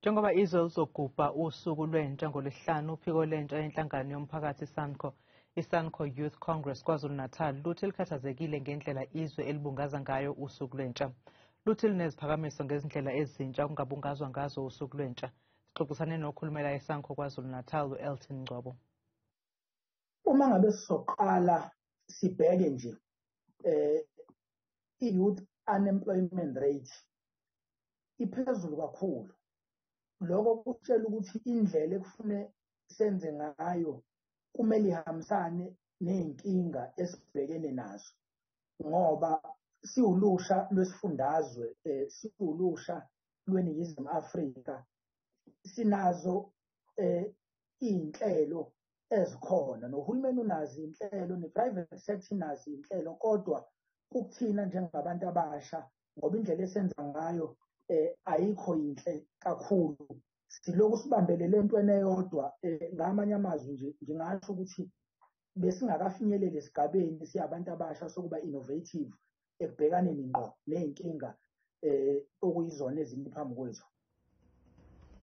Njengoba izwe lizogubha usuku lwentsha ngoLwesihlanu, uphiko lwentsha yenhlangano yomphakathi iSANCO, iSANCO Youth Congress KwaZulu-Natal, luthi likhathazekile ngendlela izwe elibungaza ngayo usuku lwentsha. Luthi lineziphakamiso ngezindlela ezintsha okungabungazwa ngazo usuku lwentsha. Sixoxisane nokhulumela iSANCO KwaZulu-Natal, u-Elton Ngcobo. Uma ngabe sizoqala sibheke nje i-youth unemployment rate iphezulu kakhulu. Lokho kutshela ukuthi indlela ekufune senze ngayo kumele ihambisane ney'nkinga esibhekene nazo, ngoba siwulusha lwesifundazwe, siwulusha lweNingizimu Afrika, sinazo iy'nhlelo ezikhona, nohulumeni unazo iy'nhlelo, ne-private sector inazo iy'nhlelo, kodwa kukuthina njengabantu abasha, ngoba indlela esenza ngayo ayikho yinhle kakhulu. Siloku sibambelele entweni eyodwa. Ngamanye amazwi nje ngingasho ukuthi besingakafinyeleli esigabeni siyabantu abasha sokuba innovative ekubhekaneni ngqo ney'nkinga okuyizona ezimi phambi kwethu.